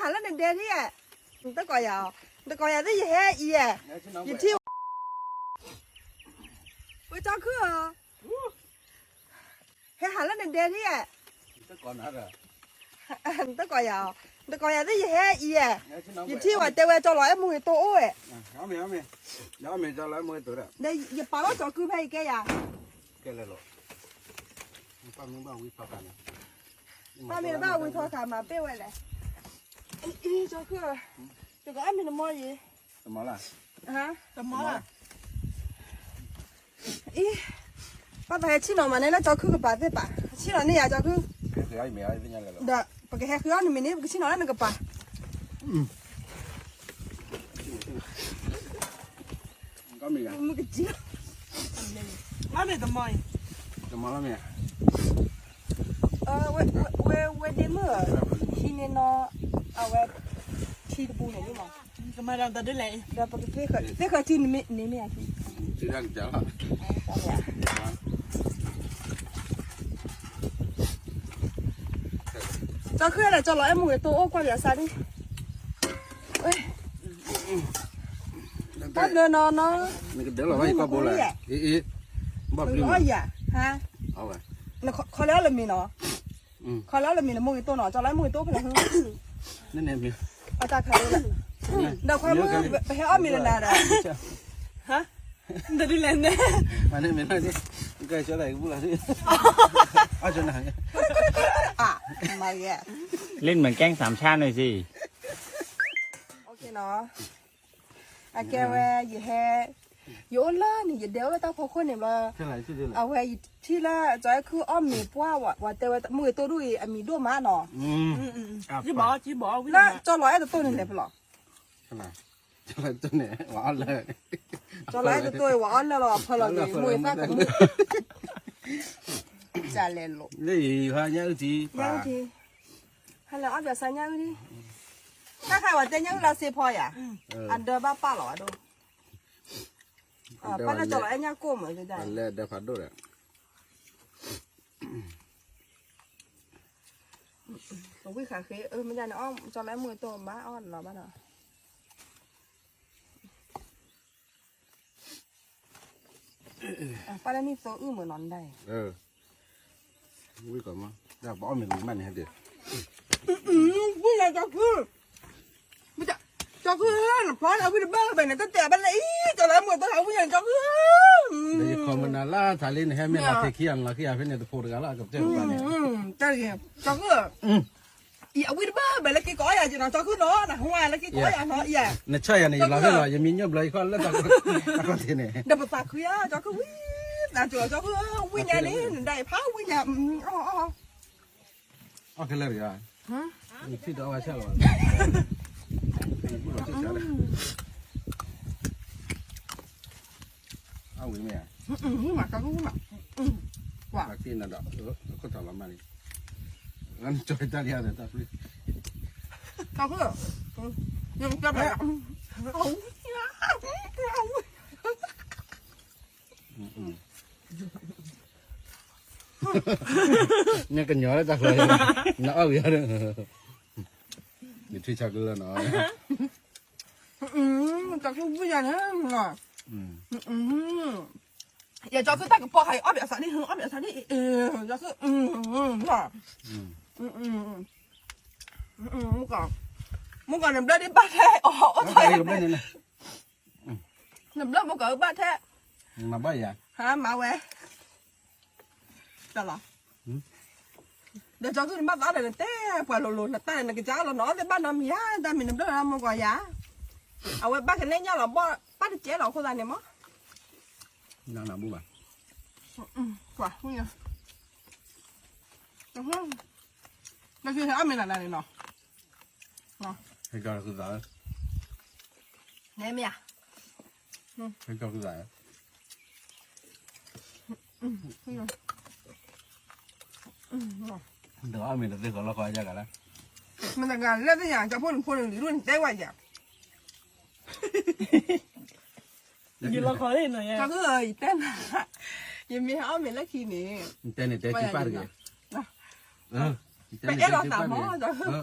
ဟးလၢနဒဲထံၣ်ဧါ, နတကိးယၤ, နတကိးယၤသ့ၣ်ယဟဲအံၤဧါ, ယထံၣ်, ဝဲကၠီခုၣ်ဧၢ, ဟဲဟးလၢနဒဲထံၣ်ဧါ, နတကိးယၤ, နတကိးယၤသ့ၣ်ယဟဲအံၤဧါ, ယထံၣ်ဝဲတဲဝဲကၠီလီၤအဲၣ်မူဂ့ၤတိၢ်အိၣ်ဧါ, ယပာ်လီၤကၠီခုၣ်ဖဲအံၤကဲယၤ, ပာ်မ့ၢ်ဘၣ်ဝံထီခးမၤပ့ၢ်ဝဲလဲၣ်, ကၠီခုၣ်, ယကအီၣ်မ့ၤတမီၤအံၤ, တမီၤလၢ, တမီၤလၢ, အံၤ, ဘၣ်သးဟဲဆ့ၣ်နီၤမးန့ၣ် လၢကၠီခုၣ်ကပၤသ့ၣ်ပာ်, ဆ့ၣ်နီၤန့ၣ်ယၤကၠီခုၣ်, ဒီးပကဟဲဃုအီၣ်နမ့ၤန့ၣ် ပကဆ့ၣ်နီၤလၢနကပၤ, မုၢ်ကစံ, မ့ၢ်တမီၤအံၤ, တမီၤလၢမ့ၢ်, ဝဲဒ့မုၣ်, ဟံးန့ၢ်နီၤ, အဝဲ, ထံတပူၤန့ၣ်လံမး, ကမၤဒီးတဒ်လဲၣ်, ဒီးပကသ့ၣ်ဃၢၤထံန့ၣ်မ့ၢ်ဧါ, ကၠီခုၣ်ဒီးကၠီလီၤအဲၣ်မူဂ့ၤတိၢ်အိၣ်ကွၢ်ပၠးစးဒ်, ဘၣ်ဘျၢနီၤနီၤ, နကဒၢလီၤဘၣ်ယကွၢ်ဘိလဲၣ်, အ့အ့, ဘၣ်ဘျုးမး, အီၣ်ယၤ, နခီလၢအီၣ်လၢမ့ၤနီၤ, ခီလၢအီၣ်လၢမ့ၤန့ၣ် မူဂ့ၤတိၢ်နီၤ, ကၠီလီၤအဲၣ်မူဂ့ၤတိၢ်ဖဲလဲၣ်, အတၢ်ခးလၢ, ဒီးခွဲမုၣ် ပဟဲအီၣ်မ့ၤလၢနၤဒီး, တဒ်လဲၣ်န့ၣ်, မ့ၢ်န့ၣ်မ့ၢ်န့ၣ်, ကဲကၠီလၢကဘူၣ်လီၤ, အီၣ်ကၠီနၤ, မၤဂ့ၤ, เล่นเหมือนแก๊งสามชาติหน่อยสิ, အကဲဝဲ ယဟဲ, ယအိၣ်လၢန့ၣ် ယဒဲအိၣ်လၢတၢ်ဖီခိၣ်န့ၣ်ဘျီ, အဝဲယထံၣ်လၢကၠီအဲၣ်ခုၣ်အီၣ်မ့ၤပှၢ်ဝဲ တဲဝဲမူဂ့ၤတိၢ်ဒူၣ်အံၤ အမံၤဒိၣ်မးနီၤ, လၢကၠီလီၤအဲၣ်တတိၢ်န့ၣ်လဲၤဖဲလဲၣ်, ကၠီလီၤအဲၣ်တတိၢ်အံၤဝဲအီၣ်လၢၢ်လီၤ, အဖၢလီၤန့ၣ် မူဂ့ၤသၣ်ကမူၣ်, ကလဲၤလိာ်, ဟါညၣ်အုၣ်ထံ, ဟါလၢအီၣ်ပၠးစးညၣ်အုၣ်ထံ, တၢ်ခါဝဲတဲညၣ်အုၣ်လၢစ့ဖီယၤ, အဒၢဘၣ်ပာ်လီၤဝဲဒိၣ် ပၢ်လၢကၠီလီၤအဲၣ်ညၣ်ကိၢ်မး, လဲၤဒၢဖးဒိၣ်ဒီး, ပဝံၢ်ဃးဃ့, မ့ၢ်ဒ်န့ၣ် ကၠီလီၤအဲၣ်မူဂ့ၤတိၢ်ဘၣ်အီၣ်လီၤဘၣ်ဒီး, ပၢ်လၢနံၣ်သိအုၣ်မးနီၤဒၣ်အံၤ, ဝံၢ်ကီးမး, ပအီၣ်မ့ၤလံမးန့ၣ်ဟဲဒၣ်, ဝံၢ်လၢကၠီခုၣ် ကၠီခုၣ်, နဖျီန့ၣ် အဝံၣ်တဘၣ်ဘၣ်န့ၣ် တတဲဘၣ်လၢအံၤ, ကၠီလၢမူဂ့ၤတိၢ်အဝံၣ်ညါန့ၣ် ကၠီခုၣ်, ယခီမနၤလၢသးလံ နဟဲမ့ၢ်လီၤသ့ခံဂၤ နလီၤခံဂၤဖဲန့ၣ် တဖိတဂၤလီၤ အကပတဲပှၤန့ၣ်, တၢ်ဂ့ၤ, ကၠီခုၣ်, အံၤအဝံၣ်တဘၣ်ဘၣ်လၢ က့ၤကိးယၤက့ၤနီၤ ကၠီခုၣ်နီၤ, နဟါလၢက့ၤကိးယၤနီၤ, နဆၢယၤန့ၣ် ယလီၤဖဲလီၤ ယမံၤညိၣ်ဘျီ ယခီလၢတၢ်ကီတ့ၢ်န့ၣ်, ဒီးပသးခုယၤ ကၠီခုၣ်ဝံၣ်, သးကၠီ ကၠီခုၣ်ဝံၣ်ညါန့ၣ် နဒၣ်အံၤဖးဝံၣ်ညါ, အီၣ်ခဲလၢာ်တဂၤ, နထံၣ်ဒီးအဝဲဆၢလီၤ, အဝံၣ်မ့ၢ်ဧါ, ဝံၣ်မး ကၠီခုၣ်ဝံၣ်မး, ကွၢ်က့ၤနဒီး ခိၣ်ထီၣ်လီၤမးန့ၣ်, လၢနကၠီတၢ်လံဧါဒီးတၢ်ဖျုး, ကၠီခုၣ်, နကၠီဖဲ, နကညီလၢတၢ်ကျီၤ, နအီၣ်ဝံၤဒီး, ယထံၣ်ဆီကလၢနီၤ, ကၠီခုၣ်ဝံၣ်ယၤန့ၣ်, ယကၠီခုၣ်တၢ်ကပီၤဟးအီၣ်ဘၣ်အသးန့ၣ် အီၣ်ဘၣ်အသးန့ၣ်, ကၠီခုၣ်, မုၢ်ကီး, မုၢ်ကီးန့ၣ်ဘျၢဒ်ဘၣ်ထဲ, အီၣ်ထီၣ်, နဘျၢမုၢ်ကီးဘၣ်ထဲ, မၤဘၣ်ယၤ, ဟါမၤဝဲ, တၢ်လီၤ, ဒီးကၠီခုၣ်န့ၣ်ဘၣ်သးဒီးနတဲပှၤလိၤလိၤ နတၢ်န့ၣ် နကစၢ်လီၤနီၤ သ့ၣ်ဘၣ်နီတမံၤဧါ, တၢ်မံၤနဘျၢလီၤမုၢ်ကီးယၤ, အဝဲဘၣ်ကနဲၣ်ညၣ်လီၤဘီၣ် ဘၣ်တကဲလီၤအဃိသတးန့ၣ်မး, နနဘၣ်, ကွၢ်, နကအီၣ်မ့ၤနၤနၤန့ၣ်နီၤ, ဟဲကီၤဃုသး, နဲမ့ၢ်ဧါ, ဟဲကီၤဃုသး, ဒီးအီၣ်မ့ၤတသ့ကီးလီၤကီးယၤဂၤလၢ, မတၤဂၤလဲၣ်သ့ၣ်ညါ ကၠီဖိနဖိန့ၣ်လံၤဒိၣ်န့ၣ်တဲဝဲယၤ, ယလီၤကီးလံနီၤ, ကၠီခုၣ်ဧၢ ယတဲနၤ, ယမ့ၢ်ဟဲအီၣ်မ့ၤလၢခံန့ၣ်, နတဲန့ၣ်တဲကံပၢ်တဂ့ၤ, ပအဲၣ်လိာ်သးမး, ကၠီခုၣ်,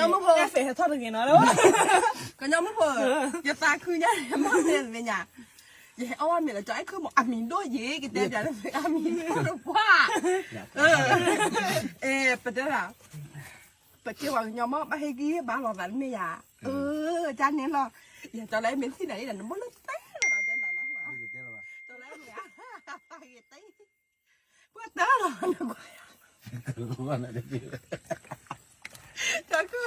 ကညီမုၣ်ဖိ ကညီမုၣ်ဖိ ယသးခုညါ မ့ၢ်သ့ၣ်ညါ ယဟဲအီၣ်ဝဲမ့ၤလၢကၠီအဲၣ်ခုၣ်မး အမံၤဒိၣ်ယ့ၤ ကတဲပျးလၢ အမံၤဒိၣ်တပှၢ် ပတဲဒၣ် ပကဲပှၤကညီမး ဘၣ်ဟ့ၣ်ဂံၢ်ဘါလီၤသးတမ့ၢ်ယၤ အၢ ကန့ၣ်လီၤ ယကၠီလၢမ့ၢ်ထံၣ်နၤလံ နဘိၣ်လၢတဲလီၤ တဲနၤလီၤ ကၠီလၢမ့ၢ် ပှၤတဲလီၤ တၢ်ခုၣ်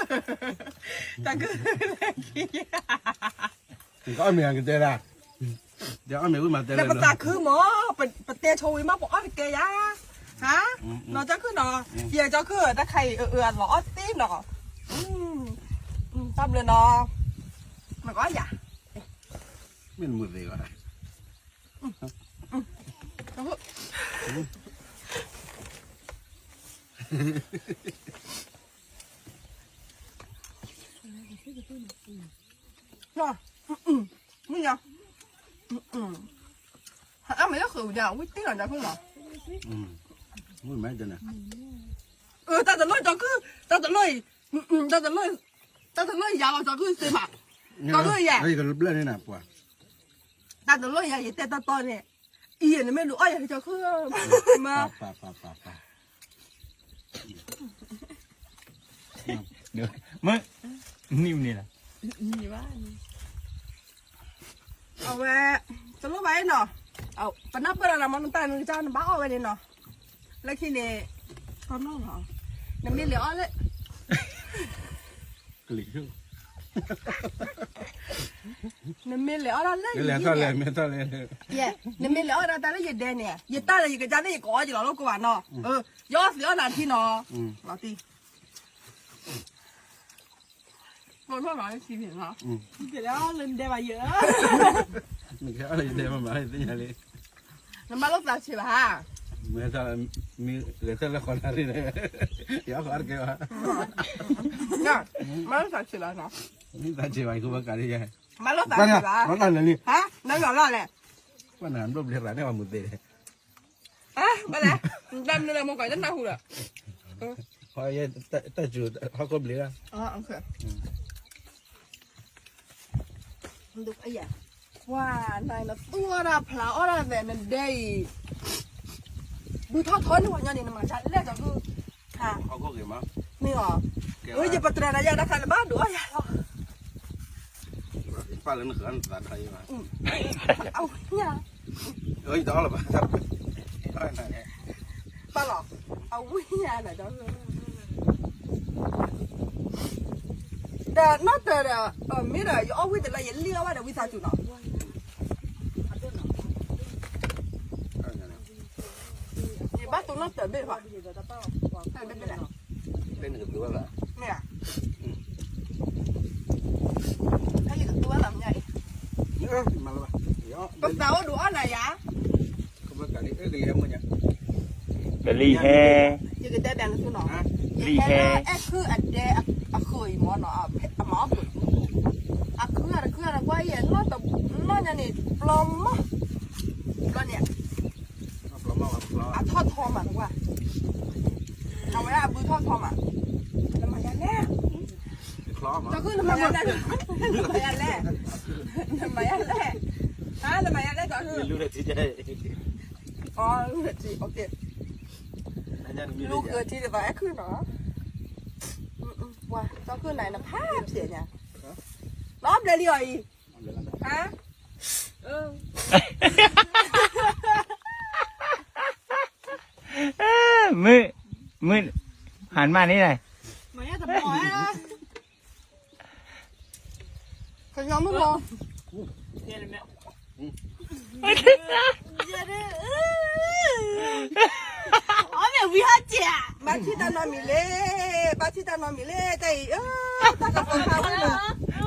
တၢ်ခုၣ် ကီၢ်မ့ၢ်ကတဲဒၣ် တဲအီၣ်မ့ၢ်ဝံၣ်မးတဲလၢပသးခုမး ပတဲဆိဝံၤမး ပအီၣ်တကဲယၤ ဟါ နီၢ်ကၠီခုၣ်နီၤ ယဲၢ်ကၠီခုၣ် တၢ်ခါအံၤ အၢ အၢ အလီၤအီၣ်သ့နီၤ တၢ်ဘျုးနီၤ နကီၢ်ယၤ မ့ၢ်နမုာ်သ့ဘၣ် မ့ၢ်ညါ အမ့ၢ်လၢဃုာ်ဝံၤဒၣ် ဝံၣ်တ့ၢ်လီၤဒၣ်ဖုလီၤ ဝံၣ်မ့ၢ်ဒၣ်န့ၣ် အၢ တၢ်တလိၣ်ကၠီခုၣ် တၢ်တလိၣ်အံၤ တၢ်တလိၣ် တၢ်တလိၣ်ယၤလီၤကၠီခုၣ်သ့မး ကၠီခုၣ်ယၤ ကဘျၢၣ်န့ၣ်နပှၤ တၢ်တလိၣ်ယၤ ယတဲတီတီန့ၣ် အံၤနမ့ၢ်ဒုးအီၣ်ယၤကၠီခုၣ် မ့ၢ် ပၢ်ပၢ်ပၢ်ပၢ် မ့ၢ် နံၤမ့ၢ်န့ၣ်လီၤ အဝဲ တလိၣ်ဘၣ်အံၤနီၤ ပနၢ်ပၢၢ်ဒီးနမ့ၢ်နတၢ်နကစၢ်နဘၣ်အီၣ်ဝဲန့ၣ်နီၤ လၢခံန့ၣ် နမ့ၢ်လဲၤအီၣ်လၢ နမ့ၢ်လဲၤအီၣ်ဒၣ်လၢယဒဲန့ၣ် နမ့ၢ်လဲၤအီၣ်ဒၣ်တၢ်လၢယဒဲန့ၣ် ယတၢ်လၢယကစၢ်န့ၣ် ယကအီၣ်က့ၤလီၤလၢကိးဘၣ်နီၤ ယအီၣ်သံးအီၣ်နၤထံနီၤ လီၤတံၢ် ကဲလၢဒဲဘၣ်ယဲ နကဲအီၣ်လၢယဒဲမးမး သ့ၣ်ညါလံ နမၤလိာ်သးဆံးဘၣ် မ့ၢ်ဂဲၤဆၢထၢၣ်လၢဃီနၣ်ရံၣ်န့ၣ် ယအီၣ်ဃီတကဲဘၣ် မၤလိာ်သးဆံးလီၤ မၤလိာ်သးဆံးဘၣ် ယကဘၣ်ကးလံယဲ မၤလိာ်သးဆံးဘၣ် နလီၤလီၤလဲၣ် ကွၢ်နၤဘျိၣ်ဘျ့ရၤန့ၢ်အီၤမုာ်သ့ ဘၣ်လဲၣ် တၢ်မနုၤလၢမ့ၢ်ကွၢ်တနၢ်ဟူဒီး တၢ်စူၤ ဟီၣ်ခိၣ်ဘျ့လီၤ ကွၢ်နၤနသူအီၣ်တၢ်ဖျါအီၣ်တၢ်သဲးနဒဲအံၤ ဘုထီၣ်ထီန့ၢ်ပှၤညီန့ၣ် နမၤဒ်လဲၣ်ဒီး မ့ၢ်အီၤ ယပတြၢၤနၤယၤတၢ်ခါနဘၣ်ဒုးအီၣ်ယၤလီၤ ပၢ်လီၤ အဝံၣ်ညါလၢၤဒီး ဒီးနီၢ်တၢၤဒီး မ့ၢ်ဒီး ယအီၣ်ဝံၣ်တလၢယလံၣ်အီၣ်ဘၣ်ဒီးဝံသးစူၤနီၤ ယဘၣ်တိၢ်နီၢ်တၢၤဘ့ၣ်တဖၣ် ဘ့ၣ်ဘ့ၣ် မ့ၢ်ဧါ တ�ၢ်ယကသူဝဲလီၤမ့ၢ်အံၤ ပသးအိၣ်ဒုးအီၣ်နၤယၤ ကလံၤဟဲ ယကတဲဘၣ်နသုနီၤ လံၤဟဲ ယဟဲလၢအဲၣ်ခုၣ်အဒဲအဃုာ်အံၤမ့ၢ်နီၤ အမၤအီၣ်ကွံာ် အခုၣ်အတခုၣ်အတကွၢ်အံၤ နီၢ်ညါန့ၣ် ပျီမး ပျီန့ၣ် အထီၣ်ထီမးတကွၢ် အဝဲဒၣ်အဘုထီၣ်ထီမး နမၤယၤလဲၣ် နမၤယၤလဲၣ် နမၤယၤလဲၣ် နမၤယၤလဲၣ် အီ လူဃုထံတဘၣ်အဲၣ်ခုၣ်နီၤ ပှၤကီၢ်ခုၣ်နၤနဖးဖျဲးညါ နီၢ်ဘျဲလံအီၤအံၤ ဟါ မုၢ် မုၢ် ဟန်မၢ်န့ၣ်လဲၣ် ကညီမုၢ်မး အီၣ်မ့ၢ်ဝံဟးကဲး ဘၣ်ထံၣ်တၢ်နီတမံၤလဲၣ် ဘၣ်ထံၣ်တၢ်နီတမံၤလဲၣ် တၢ်အံၤ တၢ်ကပီၤခါဝဲလီၤ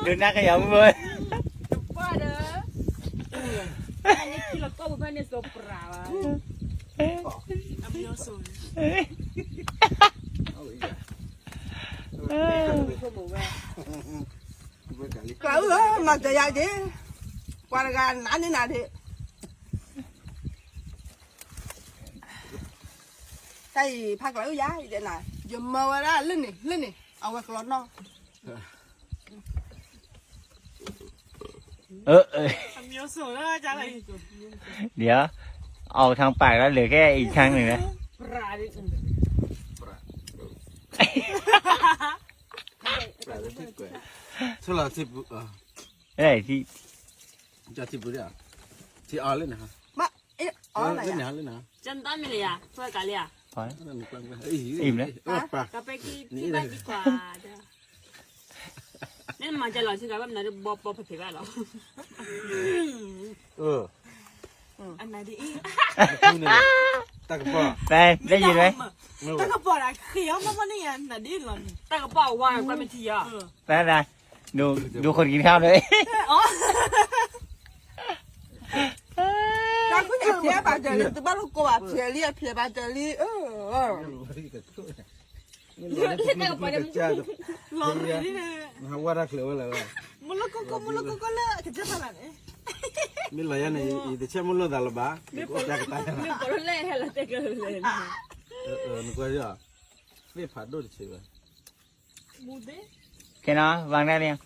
ဒိးနၢ်ကယၤမုၢ်မး ကွၢ်ဒီး အန့ၣ်ခံလီၤကီၢ်ပူၤဖဲန့ၣ်စိးပြးဘၣ် အပယီၤစိးန့ၣ် ကမၤတယၤက့ၤ ပှၤတဂၤနးန့ၢ်နၤဒၣ်, တၢ်အံၤဖးကျၢၤအုၣ်ယၤ ယတဲနၤ, ယမၢဝဲဒၣ်လၢန့ၣ် လၢန့ၣ် အဝဲကျီနီၣ် เออ เออ เดี๋ยว ออกทางปากแล้วเหลือแค่อีกทางหนึ่งนะ อะไรที่ မ့ၢ် အီလၢန့ၣ် ကၠၢ်တၢ်မ့ၢ်လၢယၤ ထွဲကးလၢယၤ อิ่มแล้ว ကပဲကံ နမၤကလီၤဆံကဘၣ်မနုၤဘီဘီဖဲဖဲဘၣ်လီၤ အနဒ်အံၤ တၢ်ကပီၤ ไป ได้ยินไหม တၢ်ကပီၤဒၣ်ဃ့အီၤမ့ၢ်မ့ၢ်န့ၣ်ယၤ နဒ်လီၤန့ၣ် တၢ်ကပီၤဝါကွၢ်မ့ၢ်ထံယၤ ไป ไป ดู ดูคนกินข้าวด้วย တၢ်ခုၣ်န့ၣ်ဖျဲးဘၣ်တၢ်လံ တဘၣ်လိၣ်ကိးဘၣ်ဖျဲးလံ အဖျဲးဘၣ်တၢ်လံ တၢ်ကပီၤ လီၤရံၣ်န့ၣ် နဟးဝါတၢ်ချၢဝဲလၢ မူလကိကိ မူလကိကိလၢကစၢ်ဖးလၢ်န့ၣ် မ့ၢ်လီၤယၤန့ၣ် ယတဆဲးမူလိာ်သးလၢၤဘၣ် မ့ၢ်ပလၢဟဲလီၤတဲ နကွၢ်ယၤ သ့ၣ်ဖးဒိၣ်တဆံးဝဲ ခဲနီၤ วางได้หรือยัง